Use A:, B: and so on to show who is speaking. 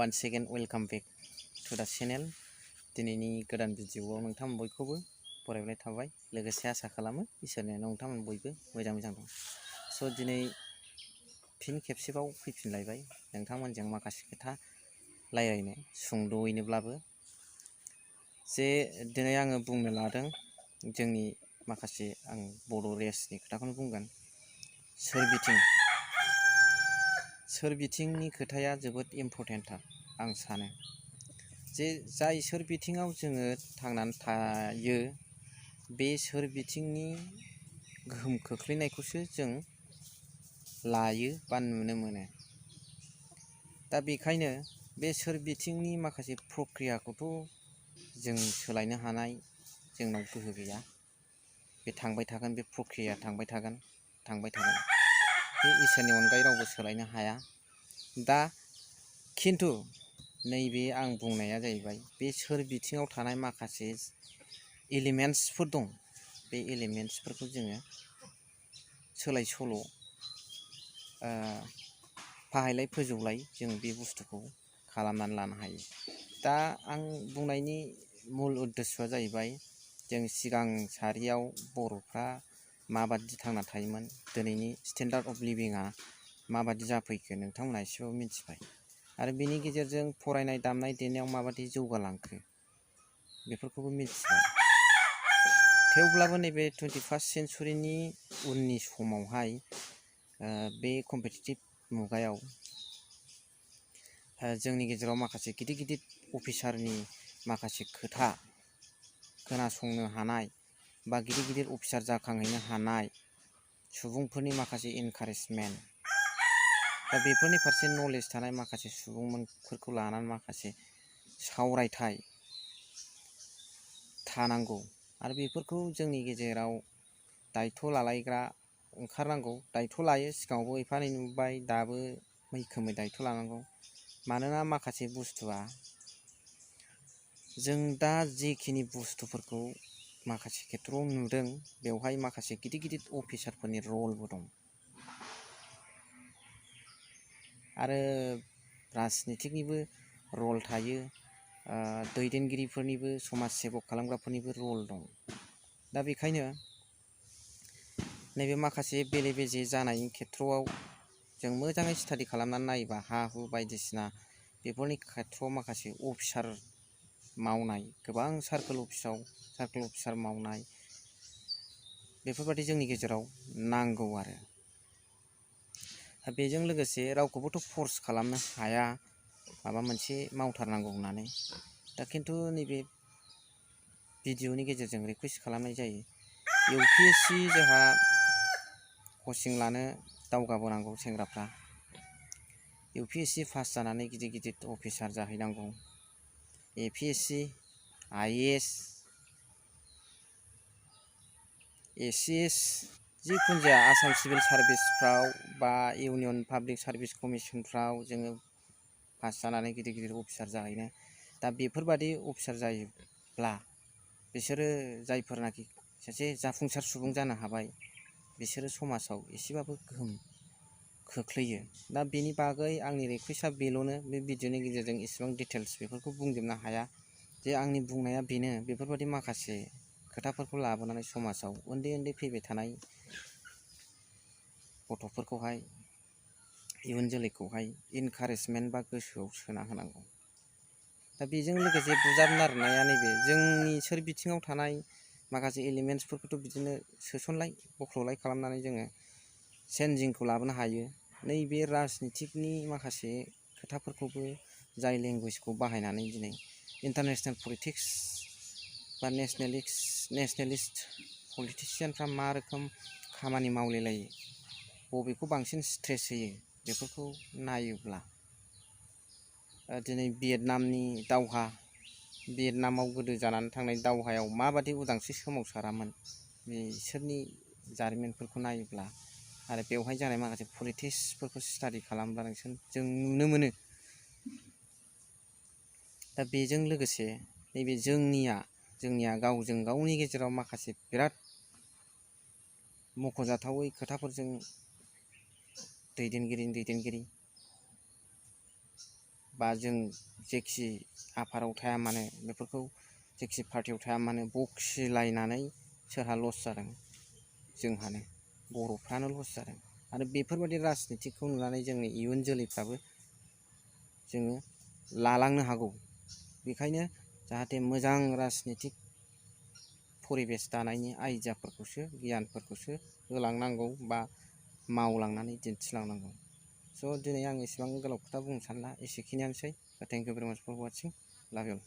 A: once again welcome back to the channel. दिनैनि गोदान भिडिअआव नोंथांमोन बयखौबो बरायनाय थाबाय। लोगोसे आसा खालामो इसोरनि नोंथांमोन बयबो मोजां दं। स' दिनै फिन खेबसेबाव फैफिनलायबाय नोंथांमोनजों माखासे खोथा रायज्लायनो सुंद'यैनोब्लाबो जे दिनै आङो बुंनो लादों जोंनि माखासे आं बर' रेसनि खोथाखौनो बुंगोन। सोरबिथिंनि खोथाया जोबोद इम्परटेन्टथार आं सानो। जे जाय सोरबिथिङाव जोङो थांनानै थायो बे सोरबिथिंनि गोहोम खोख्लैनायखौसो जों लायो बा नुनो मोनो। दा बेखायनो बे सोरबिथिंनि माखासे प्रक्रियाखौथ' जों सोलायनो हानाय जोंनाव गोहो गैया। बे थांबाय थागोन, बे प्रक्रिया थांबाय थागोन। बे इसोरनि अनगायै रावबो सोलायनो हाया। दा खिन्थु नैबे आं बुंनाया जाहैबाय बे सोरबिथिङाव थानाय माखासे एलिमेन्टसफोर दं। बे एलिमेन्टसफोरखौ जोङो सोलाय सोल' फाहायलाय फोजौलाय जों बे बुस्थुखौ खालामनानै लानो हायो। दा आं बुंनायनि मुल उद्देस्यआ जाहैबाय जों सिगां सारियाव बर'फ्रा माबादि थांना थायोमोन, दिनैनि स्टेन्डार्ड अफ लिभिंआ माबादि जाफैखो नोंथांमोना एसेबाबो मिथिबाय। आरो बेनि गेजेरजों फरायनाय दामनाय देनायाव माबादि जौगालांखो बेफोरखौबो मिथिबाय। थेवब्लाबो नैबे 21st सेन्चुरिनि उननि समावहाय बे कम्पिटिटिभ मुगायाव जोंनि गेजेराव माखासे गिदिर अफिसारनि माखासे खोथा खोनासंनो हानाय बा गिदिर अफिसार जाखांहैनो हानाय सुबुंफोरनि माखासे इनकारेजमेन्ट, दा बेफोरनि फारसे नलेज थानाय माखासे सुबुंफोरखौ लानानै माखासे सावरायथाय थानांगौ। आरो बेफोरखौ जोंनि गेजेराव दायथ' लालायग्रा ओंखारनांगौ। दायथ' लायो, सिगाङावबो एफा एनै नुबाय, दाबो मैखोमै दायथ' लानांगौ। मानोना माखासे बुस्थुआ जों दा जिखिनि बुस्थुफोरखौ माखासे खेथ्रआव नुदों बेवहाय माखासे गिदिर अफिसारफोरनि रलबो दं। आरो राजनितिकनिबो रल थायो, दैदेनगिरिफोरनिबो, समाज सेबक खालामग्राफोरनिबो रल दं। दा बेखायनो नैबे माखासे बेले बेजे जानायनि खेथ्रआव जों मोजाङै स्टाडि खालामनानै नायोबा हा हु बायदिसिना बेफोरनि खेथ्रआव माखासे अफिसार मावनाय, गोबां सार्कोल अफिसार मावनाय बेफोरबादि जोंनि गेजेराव नांगौ। आरो बेजों लोगोसे रावखौबोथ' फर्स खालामनो हाया माबा मोनसे मावथारनांगौ होननानै। दा खिन्थु नैबे भिडिअनि गेजेरजों रिकुवेस्ट खालामनाय जायो, UPSC जोंहा कचिं लानो दावगाबोनांगौ सेंग्राफ्रा। UPSC पास जानानै गिदिर अफिसार जाहैनांगौ। APSC, IAS, ACS जिखुनु जाया आसाम सिभिल सार्भिसफ्राव बा इउनियन पाब्लिक सार्भिस कमिसनफ्राव जोङो पास जानानै गिदिर अफिसार जाहैनो। दा बेफोरबादि अफिसार जायोब्ला बिसोरो जायफोरनाखि सासे जाफुंसार सुबुं जानो हाबाय बिसोरो समाजाव एसेबाबो गोहोम खोख्लैयो। दा बेनि बागै आंनि रिकुवेस्टआ बेल'नो। बे भिडिअनि गेजेरजों इसेबां डिटेल्स बेफोरखौ बुंजोबनो हाया। जे आंनि बुंनाया बेनो, बेफोरबादि माखासे खोथाफोरखौ लाबोनानै समाजाव उन्दै फैबाय थानाय गथ'फोरखौहाय, इयुन जोलैखौहाय इनकारेजमेन्ट बा गोसोआव सोना होनांगौ। दा बेजों लोगोसे बुजाब नारनाया नैबे जोंनि सोरबिथिङाव थानाय माखासे एलिमेन्टसफोरखौथ' बिदिनो सोसनलाय बख्ल'लाय खालामनानै जोङो चेन्जिंखौ लाबोनो हायो। नैबे राजनितिकनि माखासे खोथाफोरखौबो जाय लेंगुवेजखौ बाहायनानै दिनै इन्टारनेसनेल पलिटिक्स बा नेसनेलिस्ट पलिटिसियानफ्रा मा रोखोम खामानि मावलायलायो, बबेखौ बांसिन स्ट्रेस होयो बेफोरखौ नायोब्ला दिनै भियेटनामाव गोदो जानानै थांनाय दावहायाव माबादि उदांस्रि सोमावसारामोन बिसोरनि जारिमिनफोरखौ नायोब्ला आरो बेवहाय जानाय माखासे पलिटिक्सफोरखौ स्टाडि खालामब्ला जों नुनो मोनो। दा बेजों लोगोसे नैबे जोंनिया गावजों गावनि गेजेराव माखासे बिराद मख'जाथावै खोथाफोरजों दैदेनगिरि बा जों जेखि आफादाव थाया मानो बेफोरखौ जेखि पार्टियाव थाया मानो बखिलायनानै सोरहा लस जादों? जोंहानो बर'फ्रानो लस जादों। आरो बेफोरबायदि राजनितिकखौ नुनानै जोंनि इयुन जोलैफ्राबो जोङो लालांनो हागौ। बेखायनो जाहाथे मोजां राजनितिक परिबेस दानायनि आइडियाफोरखौसो गियानफोरखौसो होलांनांगौ बा मावलांनानै दिन्थिलांनांगौ। स' दिनै आं एसेबां गोलाव खोथा बुंनो सानला, एसेखिनियानोसै। थेंक इउ भेरि माच फर वाचिं, लाभ इउ।